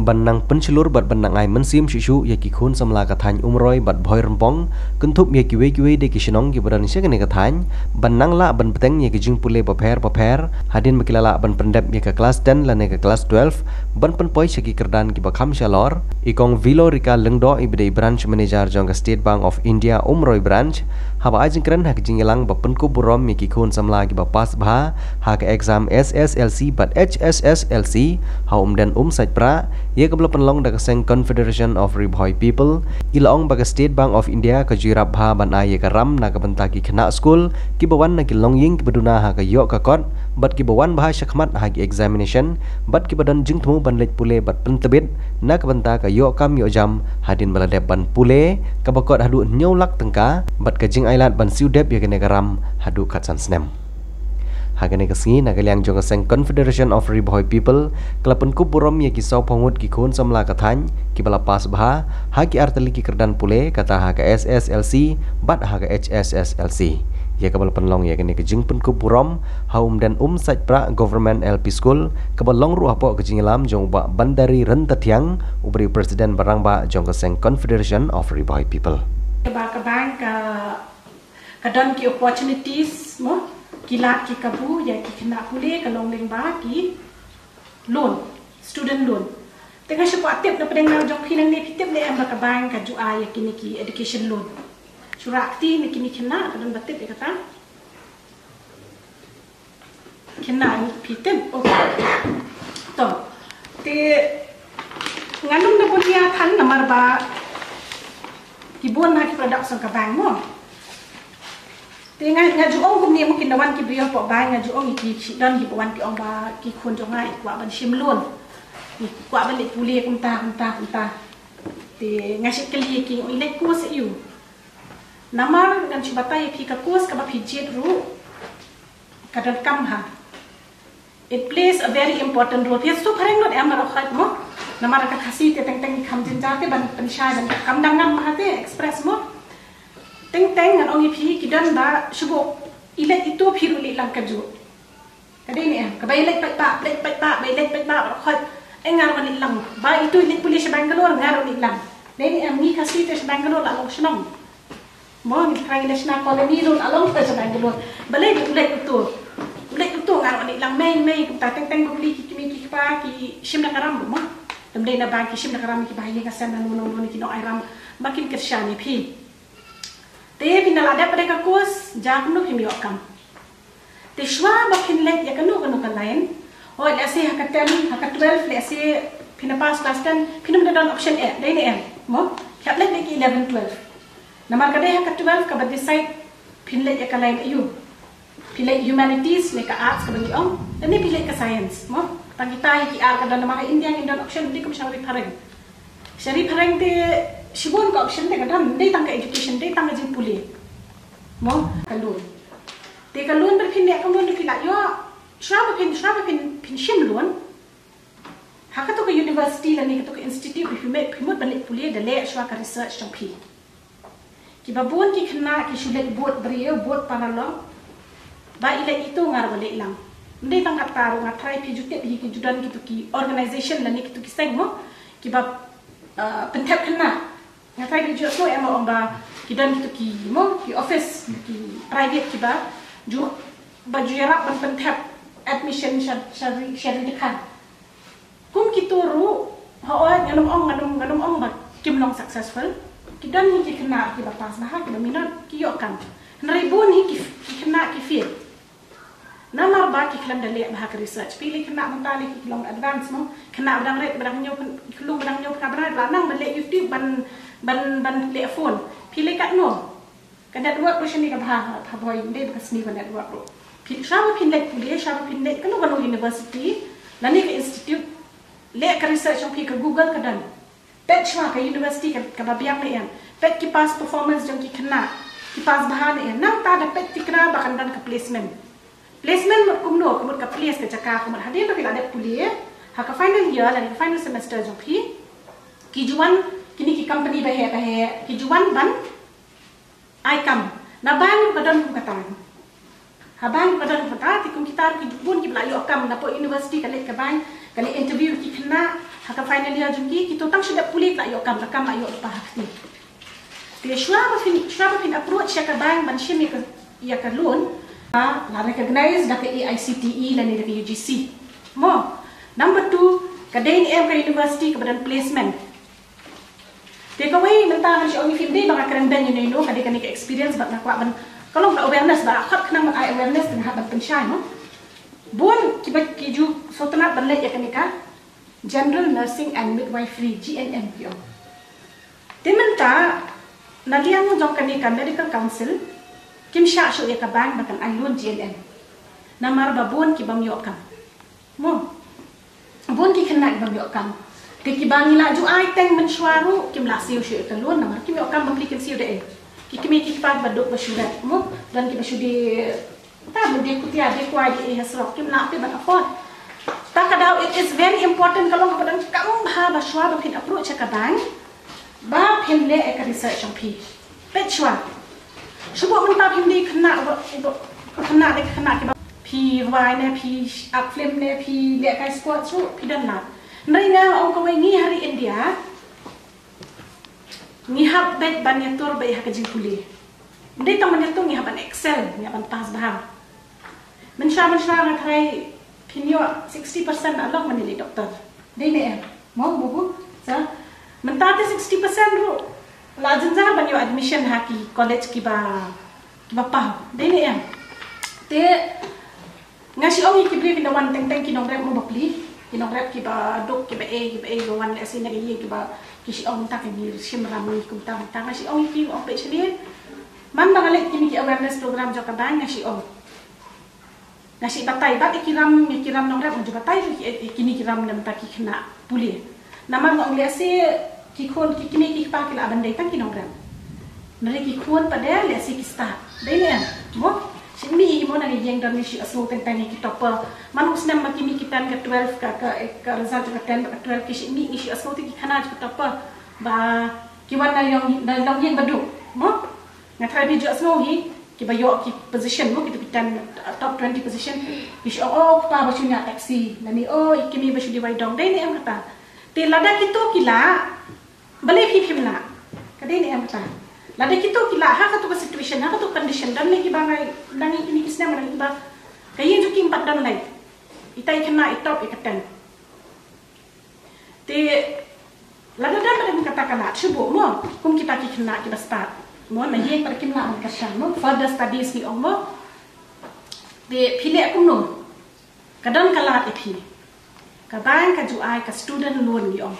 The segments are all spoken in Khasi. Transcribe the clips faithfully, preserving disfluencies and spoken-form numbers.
Ban nang pynshlur bad ban nang ai mynsiem shuh shuh ïa ki khun samla ka thaiñ Umroi bad Bhoirympong, kynthup ïa kiwei kiwei de ki shnong kiba don sha kane ka thaiñ, ban nang lah ban bteng ïa ki jingpule bapher bapher, hadien ba ki la lah ban pyndep ïa ka klas ten lane ka klas twelve, ban pynpoi sha ki kyrdan kiba kham shalor. I Kong Vilorika Lyngdoh, iba dei i Branch Manager jong ka State Bank of India Umroi Branch, haba ai jingkren ha ka jingïalang ba pynkup burom ïa ki khun samla kiba pass bha ha ka exam S S L C bad H S S L C ha Umden Umsaitprah, ïa kaba la pynlong da ka seng Confederation of Ri Bhoi People, i la ong ba ka State Bank of India ka ju ïarap bha ban ai ïa ka ram na ka bynta ki khynnah skul kiba wan na ki longïing kiba duna ha ka ïoh ka kot, bad kiba wan bha shakhmat ha ki examination, bad kiba don jingthmu ban leit pule bad pyntbit na ka bynta ka ïoh kam ïoh jam, hadien ba la dep ban pule, kaba kot haduh hynñiew lak tyngka, bad ka jingailad ban siew dep ïa kane ka ram haduh khatsan snem. Ha kane ka sngi, na ka liang jong ka seng Confederation of Ri Bhoi People, ka la pynkup burom ïa ki sawphew ngut ki khun samla ka thaiñ kiba la pass bha ha ki artylli ki kyrdan pule, kata ha ka S S L C bad ha ka H S S L C. Ïa kaba la pynlong ïa kane ka jingpynkup burom ha Umden Umsaitprah Government L P School, kaba long ruh hapoh ka jingïalam jong u Bah Bandari Ryntathiang, uba dei u President ba rangbah jong ka seng Confederation of Ri Bhoi People. Kaba ka bank ka ka don ki opportunities mo, ki lad ki kabu ïa ki khynnah pule, ka long lyngba ki loan, student loan. Te nga shu kwah tip na pdeng na jong phi nangne, phi tip ne em ba ka bank ka ju ai ïa kine ki education loan? Shu rah kti ne kine khynnah, ka don ba tip ïa kata? Khynnah, phi tip? Okay. To. Te ngan ym da bun ïa than namar ba ki bun ha ki product jong ka bank mo. Te nga, nga ju ong kumne mo, ki na wan ki briew hapoh bank, nga ju ong ïa ki, ki don kiba wan ki ong ba ki khun jong nga ki kwah ban shim loan, ki kwah ban leit pule kumta kumta kumta. Te nga shu kylli ïa ki, ong i leit course aiu? Namar ngan shu batai ïa phi, ka course kaba phi jied ruh ka donkam ha. It plays a very important role. Phi sngewthuh phareng lut em baroh khoit mo? Namar ka Khasi te teng teng ki kham jynjar te ban pynshai, ban kam dang ngam ha te express mo. Teng teng ngan ong ïa phi, ki don ba shu buh i leit itu phi ruh leit lang kajuh. Ka dei ne em? Kaba i leit paidbah, leit paidbah, ba i leit paidbah baroh khoit. Ai nga ruh ngan leit lang. Ba itu i leit pule sha Bangalore, nga ruh ngan leit lang. Dei ne em? Ngi Khasi te sha Bangalore la long shnong. Mo, ngi trai ngi da shna colony ruh la long te sha Bangalore. Balei u leit uto? U leit uto nga ruh ngan leit lang, mei mei, kumta teng teng ba pule ki kmie ki kpa ki shim da ka ram mo. Lym dei na bank ki shim da ka ram, kiba ha ïing ha sem nano nano, ki nong ai ram ba kin kyrshan ïa phi. Te phin da la dep pat ka course, jia kumno phim ïoh kam? Te shuwa ba phin leit ïa kano kano ka line, hooid lehse ha ka ten, ha ka twelve, lehse phin da pass class ten, phin ym da don option eh, dei ne em? Mo, phi hap leit ïa ka eleven, twelve. Namar ka dei ha ka twelve kaba decide phin leit ïa ka line aiu. Phin leit humanities ne ka arts kaba ngi ong, lane phin leit ka science mo. Tang kita hi ki ar ka don, namar ha India ngin don option, ym dei kum sha ri phareng. Sha ri phareng te shibun ka option te ka don, ym dei tang ka education, ym dei tang ka jingpule. Mo, ka loan. Te ka loan ba phin leh ka loan, phi la ïoh, shuwa ba phin, shuwa ba phin, phin shim loan ha kato ka university lane kato ka institute, phi mut, phi mut ban leit pule, da leh shuwa ka research jong phi. Kiba bun ki khynnah ki shu leit bud briew, bud paralok, ba i leit itu nga ruh ngan leit lang. Ym dei tang kata ruh, nga trai phi ju tip hi, ki ju don kito ki organization lane kito ki seng mo, kiba, uh, pynthep khynnah. Nga trai phi ju sngewthuh em, ong ba ki don kito ki mo, ki office, ki private kiba ju, ba ju ïarap ban pynthep admission sha, sha ri, sha ri dkhar. Kum kito ruh, hooid ngan ym ong, ngan ym, ngan ym ong ba kim long successful. Ki don hi ki khynnah kiba pass bha, kiba minot, ki ïoh kam. Hynrei bun hi ki, ki khynnah ki fail. Namar ba ki khlem da leh bha ka research. Phi lei khynnah mynta lei ki long advance mo. Khynnah ba dang rit, ba dang hynñiew pyn-, ki khunlung ba dang hynñiew pynïap, ba la nang ban leh YouTube, ban, ban, ban leh phone. Phi lei katno? Ka network ruh shane ka bha, ha Bhoi, ym dei ba ka sniew ka network ruh. Phi, shuwa ba phin leit pule, shuwa ba phin leit kano kano university lane ka institute, leh ka research jong phi, ka Google ka don. Peit shuwa ka university ka, kaba biang ne em. Peit ki past performance jong ki khynnah, ki pass bha ne em. Nangta da peit tikna ba kan don ka placement. Placement mut kumno, ka mut ka place, ka jaka, ka mut hadien ba phi la dep pule, ha ka final year lane ka final semester jong phi, ki ju wan kine ki company baheh baheh, ki ju wan ban ai kam. Na bank ruh ka don kum kata. Ha bank ruh ka don kum kata, te kum kita ruh ki bun kiba la ïoh kam, na pdeng university ka leit ka bank, ka leit interview ki khynnah, Ha ka final year jong ki, kito tang shu dep pule ki la ïoh kam, la kam la ïoh lypa ha kti. Te shuwa ba phin, shuwa ba phin approach ïa ka bank ban shim ïa ka, ïa ka loan, la recognize da ka A I C T E lane da ka U G C. Mo. Number two, ka dei ne em ka university kaba don placement. Te kawei mynta ngan shu ong ïa phi, ym dei ba nga kren beiñ ïa no ïa no, ka dei kane ka experience bad nga kwah ban, ka long ka awareness, ba khot khnang ban ai awareness te nga hap ban pynshai, no. Bun kiba ki ju sngewtynnat ban leit ïa kane ka General Nursing and Midwifery, G N M ki ong. Te mynta na liang jong kane ka Medical Council kim shah shuh ïa ka bank ba kan ai loan G N M. Namar ba bun ki bym ïoh kam. Mo. Bun ki khynnah ki bym ïoh kam. Te kiba ngi la ju ai teng mynshuwa ruh kim lah siew shuh ïa ka loan namar kim ïoh kam, bym plie kin siew da ei. Ki kmie ki kpa ba duk ba shu ret. Mo. Don kiba shu die, ta ba die kutia, die kwai, die ei ha surok, kim lah te ban afford. Ta ka daw it is very important, ka long kaba donkam bha ba shuwa ba phin approach ïa ka bank, ba phin leh ïa ka research jong phi. Peit shuwa. Shu bok mynta phim dei khynnah, ba, ba, khynnah dei khynnah kiba phi rwai ne, phi act film ne, phi leh kai sports ruh phi don lad. Hynrei nga ong kawei, ngi ha ri India ngi hap beit ban ïatur beit ha ka jingpule. Ym dei tang ban ïatur, ngi hap ban excel, ngi hap ban pass bha. Mynshuwa, mynshuwa nga tharai phin ïoh sixty percent na lok mane lei doktor. Dei ne em? Mo, bubu. Sa mynta te sixty percent ruh la jynjar ban ïoh admission ha ki college kiba, kiba paw. Dei ne em? Te nga shu ong ïa ki briew kiba wan teng teng, ki nongrep mo ba plie. Ki nongrep kiba duk, kiba ei, kiba ei, ba wan lehse na ka ïing, kiba, ki shu ong mynta ka ngi shim ram ngi kumta kumta. Nga shu ong ïa ki, ong peit shane. Man ba nga leh kine ki awareness program jong ka bank, nga shu ong, nga shu batai bad ïa ki ram, ïa ki ram nongrep, nga ju batai ruh ïa ki, ïa kine ki ram na bynta ki khynnah pule. Namar nga ong lehse ki khun, ki kmie ki kpa ki lah ban dei tang ki nongrep. Hynrei ki khun pat de lehse ki stad. Dei ne em? Mo, shu mih hi mo, na ka ïing don ngi shu ïohsngew teng teng ïa ki topper. Man u snem ba ki mih ki ten, ka twelve, ka, ka, ka result ka ten bad ka twelve, ki shu mih, ngi shu ïohsngew te ki khana jong ki topper ba ki wan na ïong, na longïing ba duk. Mo? Nga tharai phi ju ïohsngew hi, kiba ïoh ki position mo, kito ki ten, uh, top twenty position. Ki shu ong, oh, kpa ba shu ñiah taxi. Lane, oh, i kmie ba shu die wai dong. Dei ne em kata? Te lada kito ki lah, balei phi phim lah? Ka dei ne em kata? Lada kito ki lah ha kato ka situation, ha kato ka condition, don ne kiba ngai, dang ïa kine ki snem, dang ïa kiba, ka ïing jong ki ym pat don lei. Ita i khynnah i top ïa ka ten. Te lada don ba don kata ka lad, shu buh mo, kum kita ki khynnah kiba stad mo, na ïing pat kim lah ban kyrshan mo, further studies ngi ong mo. Te phi leh kumno? Ka don ka lad ïa phi. Ka bank ka ju ai ka student loan ngi ong.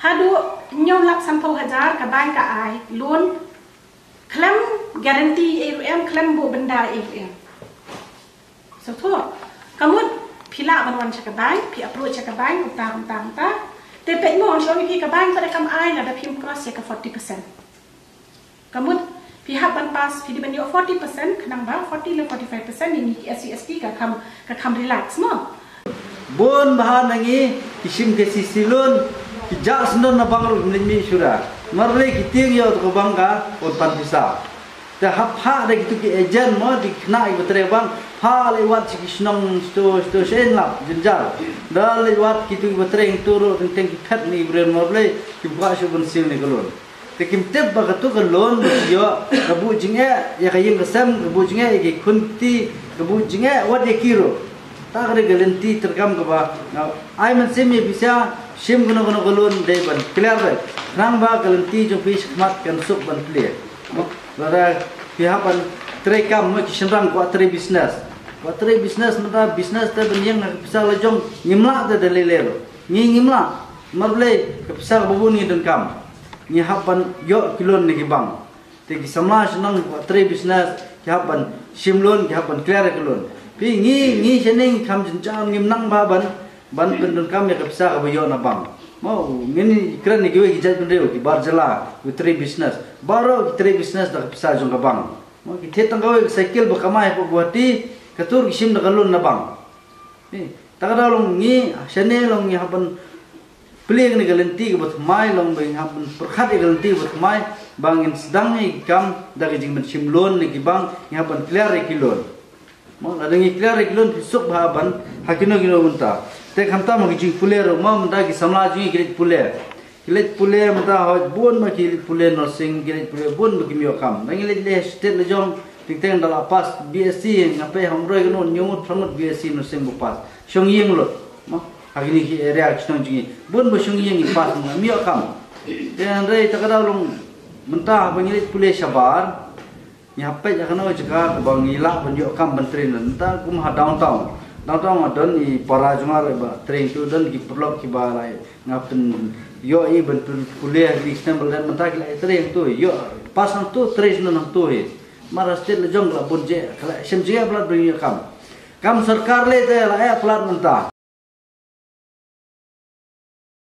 Haduh hynñiew lak sanphew hajar ka bank ka ai loan. Khlem guarantee ei ruh em, khlem buh bynda ei ruh em. Sngewthuh? Ka mut phi lah ban wan sha ka bank, phi approach sha ka bank, kumta, kumta, kumta. Te peit mo, nga shu ong ïa phi, ka bank pat kam ai lada phim cross ïa ka forty percent. Ka mut phi hap ban pass, phi dei ban ïoh forty percent, khnang ba forty lane forty-five percent ïa ngi ki S C S T ka kham, ka kham relax mo. Bun bha na ngi ki shim K C C loan, ki jah syndon na bank ruh kim leit mih shuh. Namar balei? Ki tieng ïa uto ka bank ka wan pan pisa. Te hap phah da kito ki agent mo, ki khynnah kiba trei bank, phah leit wad sha ki shnong, shto shto, sha ïing lap jynjar. Da leit wad kito kiba trei hangto ruh, teng teng ki phet ne ki briew, namar balei? Kim kwah shuh ban siew ne ka loan. Te kim tip ba kato ka loan ba ki ïoh ka buh jingeh ïa ka ïing ka sem, ka buh jingeh ïa ki khun kti, ka buh jingeh wat ïa ki ruh. Ta ka dei ka lynti treikam kaba nga ai mynsiem ïa phi, shim kano kano ka loan dei ban clear beit, khnang ba ka lynti jong phi shakhmat kan suk ban plie. Mo, lada phi hap ban treikam, mo, ki shynrang kwah trei business, kwah trei business, mynta business te ban ïeng ha ka pisa la jong, ngim lah te da lei lei ruh. Ngi ngim lah. Namar balei? Ka pisa kaba bun ngi donkam. Ngi hap ban ïoh ki loan na ki bank. Te ki samla shnong kiba trei business ki hap ban shim loan, ki hap ban clear ïa ka loan. Phi, ngi, ngi shane ngi kham jynjar, ngim nang bha ban, ban pyndonkam ïa ka pisa kaba ïoh na bank. Mo, ngin kren ïa kiwei ki jaitbynriew kiba jylla, kiba trei business. Baroh ki trei business da ka pisa jong ka bank. Mo, ki thied tang kawei ka cycle ba kamai hapoh Guwahati, kato ruh ki shim da ka loan na bank. Eh, ta ka daw long ngi, shane long ngi hap ban plie ïa kane ka lynti kaba thymmai, long ba ngi hap ban pyrkhat ïa ka lynti kaba thymmai, ba ngin sdang ïa ki kam da ka jingban shim loan na ki bank, ngi hap ban clear ïa ki loan. Mo, lada ngi clear ïa ki loan, phi suk bha ban ha kino kino bynta. Te khamtam ki jingpule ruh ma mynta ki samla jong ngi ki leit pule. Ki leit pule mynta hoi bun ma ki leit pule nursing, ki leit pule bun ma ki ym ïoh kam. Nang ngi leit leh state la jong, teng teng da la pass B S C, nga peit ha Umroi kano, hynñiew ngut phra ngut B S C nursing ba pass. Shong ïing lut. Ma ha kini ki area ki shnong jong ngi bun ba shong ïing ki pass ma ym ïoh kam. Te hynrei ta ka daw long mynta ba ngi leit pule shabar. Ngi hap peit ïa kano jaka kaba ngi lah ban ïoh kam ban train. Nta kum ha downtown. Downtown nga don i para jong nga ruh ba train tu, don ki paralok kiba lai nga pyn ïoh i ban pyn pule ha kini ki snem ba la dep mynta ki la train tu ïoh pass nangtu, train nangtu hi. Mar ha state la jong ka la bun je ka la shem je palat ban ïoh kam. Kam sorkar lei te la ïa palat mynta.